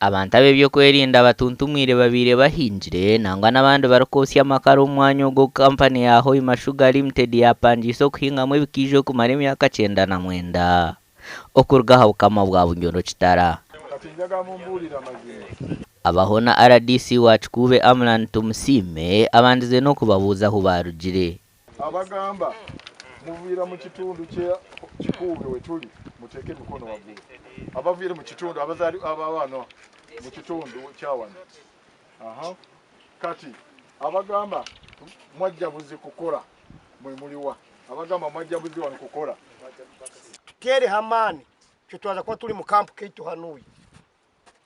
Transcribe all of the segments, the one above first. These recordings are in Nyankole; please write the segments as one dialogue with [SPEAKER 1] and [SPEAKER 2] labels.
[SPEAKER 1] Abantu ab'ebyokwerinda batuntumwire babaire bahingire nangwa n'abandi barikwotsya amakara omu mwanya ogu ogu kampani ya Hoima Sugar Limited yaapangiise okuhingamu ebikaijo kumara emyaka 99 okuruga aha bukama bwa Bunyoro Kitara. Abaho na rdc wa Kikuube Amlan Tumusiime abandize n'okubabuuza ahu baarugire.
[SPEAKER 2] Abagamba muviira mu kitundu kya Kikuube wetuli muteeke emikono waggulu. Abaviire mu kitundu abazaali aba wano mu kitundu kya wano. Aha. Kati abagamba mwajja buzi kukola mwe muliwa? Abagamba mwajja buzi wano kukola.
[SPEAKER 3] Tuteereho amaani itwe twaza kuba turi mu kampu kaitu hanuuya.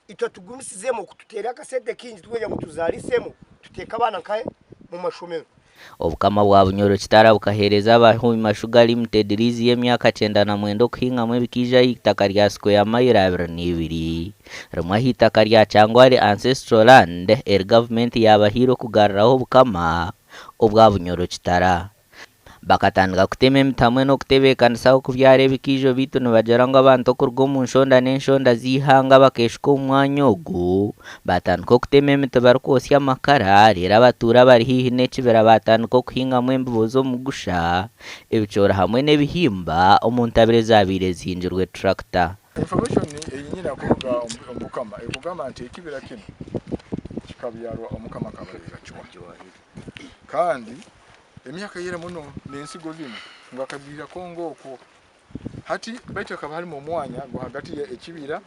[SPEAKER 3] Itwe tugumisizemu kututeera akasente kaingi turikwenda ngu tuzaarisemu tuteeke abaana nkahe mu mashomero.
[SPEAKER 1] Obukama bwa Bunyoro Kitara bukaheereza aba Hoima Sugar Limited liizi y'emyaka 99 okuhingamu ebikaija aha itaka rya square mayiro 22 rimwe aha itaka rya Kyangwali Ancestral Land eri gavumenti yaabahaire okugaruraho obukama obwa Bunyoro Kitara. Bakatandika kutema emiti hamwe n'okutebeekanisa ah'okubyara ebikaijo beitu nibagira ngu abantu okuruga omu nshonda n'enshonda z'eihanga bakeeshuka omu mwanya ogu baatandika okutema emiti barikwotsya amakara reero abatuura abari haihi n'ekibira baatandika okuhingamu embibo z'omugusha, ebicoori hamwe n'ebihimba omu ntabire ezaabaire zihingirwe turakita.
[SPEAKER 2] Information ei nyine kuruga omu Bukama erikugamba nti ekibira kinu kikabyarwa Omukama Kabarega Chwa kandi Emyaka eyera muno n'ensigo zinu ngu akaziiha Kongo okwo. Hati baitu hakaba harimu omwanya gwa hagati ya ekibira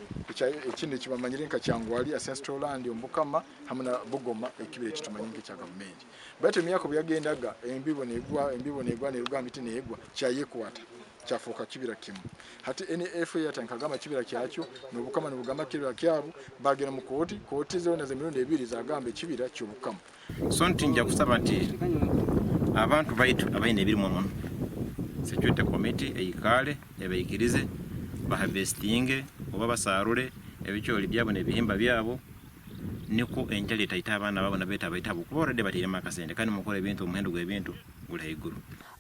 [SPEAKER 2] ekindi ekibamanyire nka Kyangwali Ancestral Land omu Bukama hamu na Bugoma ekibira ekitumanyire nk'ekya gavumenti. Baitu emyaka obu yagendaga embibo negwa, embibo negwa neruga ha miti negwa, kyayekwata kyafooka kibira kimu. Hati NFA yatandika kugamba ekibira kyakyo n'Obukama nibugamba ekibira kyabu, bagenda mu kooti, kooti zoona z'emirundi ebiri zagamba ekibira ky'Obukama.
[SPEAKER 4] So nti nja kusaba nti abantu baitu abaine ebirimwa muno, security committee eikaale ebaikirize ba harvestinge oba basaarure ebicoori byabo n'ebihimba byabo nikwo enjara etaita abaana baabo nabo etabaita ahabw'okuba already batairemu akasente kandi mukora ebintu omuhendo gw'ebintu guri haiguru.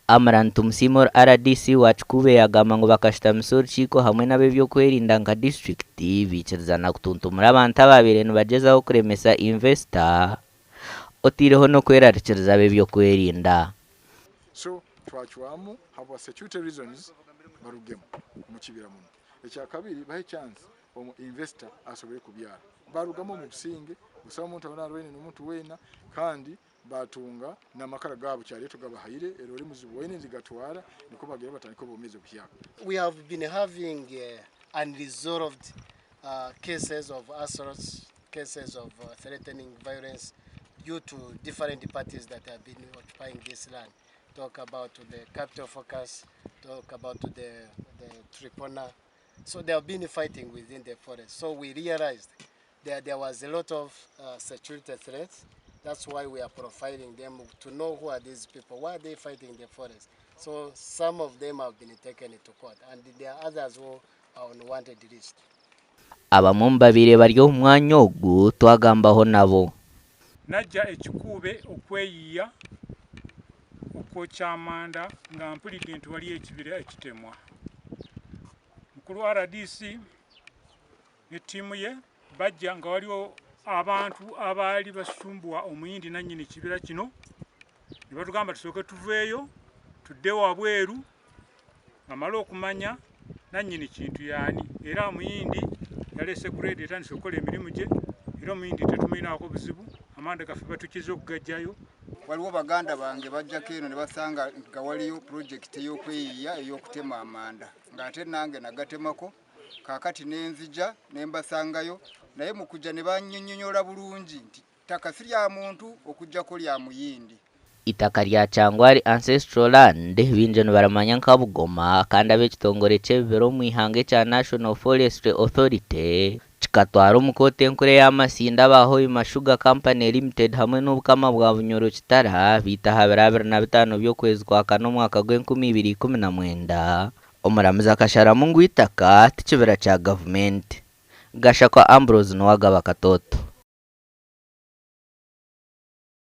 [SPEAKER 1] Amran Tumusiime ori rdc wa Kikuube yagamba ngu bakashutamisa orukiiko hamwe n'ab'ebyokwerinda nka disiturikiti baikirizana kutuntumura abantu ababaire nibagyezaho kuremesa invesita oteireho n'okwerarikiriza ab'ebyokwerinda.
[SPEAKER 2] So twacwamu habwa security reasons barugemu mukibira muno. Ekyakabiri bahe chance omu investor asobole kubyara. Barugamu omu businge busaho muntu arwaine nomuntu weena kandi Baatunga n'amakara gaabo kyaryo tugabahaire, eroori muziboine nizigatwara, nikwo bagira batandike obwomeezi obuhyaka.
[SPEAKER 5] We have been having unresolved cases of assaults, cases of threatening violence due to different parties that have been occupying this land. Talk about the Capital Focus, talk about the, the Tripona. So they have been fighting within the forest. So we realized there, there was a lot of security threats. That's why we are profiling them to know who are these people, why are they fighting the forest. So some of them have been taken to court and there are others who are on wanted list.
[SPEAKER 1] Abamwe omu babaire bari omu mwanya ogu twagambaho nabo.
[SPEAKER 6] Najja e Kikuube okweyiiya okwokya amanda nga mpulidde nti waliyo ekibira ekitemwa. Mukulu rdc ne ttiimu ye bajja nga waliwo abantu abaali basumbuwa Omuyindi nannyini kibira kino ne batugamba tusooke tuveeyo tudde wabweru bamale okumanya nannyini kintu yaani era Omuyindi yaleese grade etandise okukola emirimu gye era Omuyindi tetumulinaako buzibu amanda gaffe batukiza okugaggyayo.
[SPEAKER 7] Waliwo baganda bange bajjako eno ne basanga nga waliyo pulojekiti ey'okweyiiya ey'okutema amanda ng'ate nange nagatemako Kaakati ne nzija ne mbasangayo, naye mu kujja ne bannyinnyonyola bulungi nti ttaka si lya muntu okuggyako lya Muyindi.
[SPEAKER 1] Eitaka rya Kyangwali Ancestral Land baingi nibarimanya nka Bugoma kandi ab'ekitongore ky'ebibira omu ihanga ekya National Forestry Authority kikatwara omu kooti enkuru eya Masindi aba Hoima Sugar Company Limited hamwe n'Obukama bwa Bunyoro Kitara beitu aha biro 25 by'okwezi kwa kana omwaka gw'enkumi ibiri ikumi na mwenda Omuramuzi akasharamu ngu eitaka ti kibira kya gavumenti. Gashakwa Ambrose niwe agaba Katoto.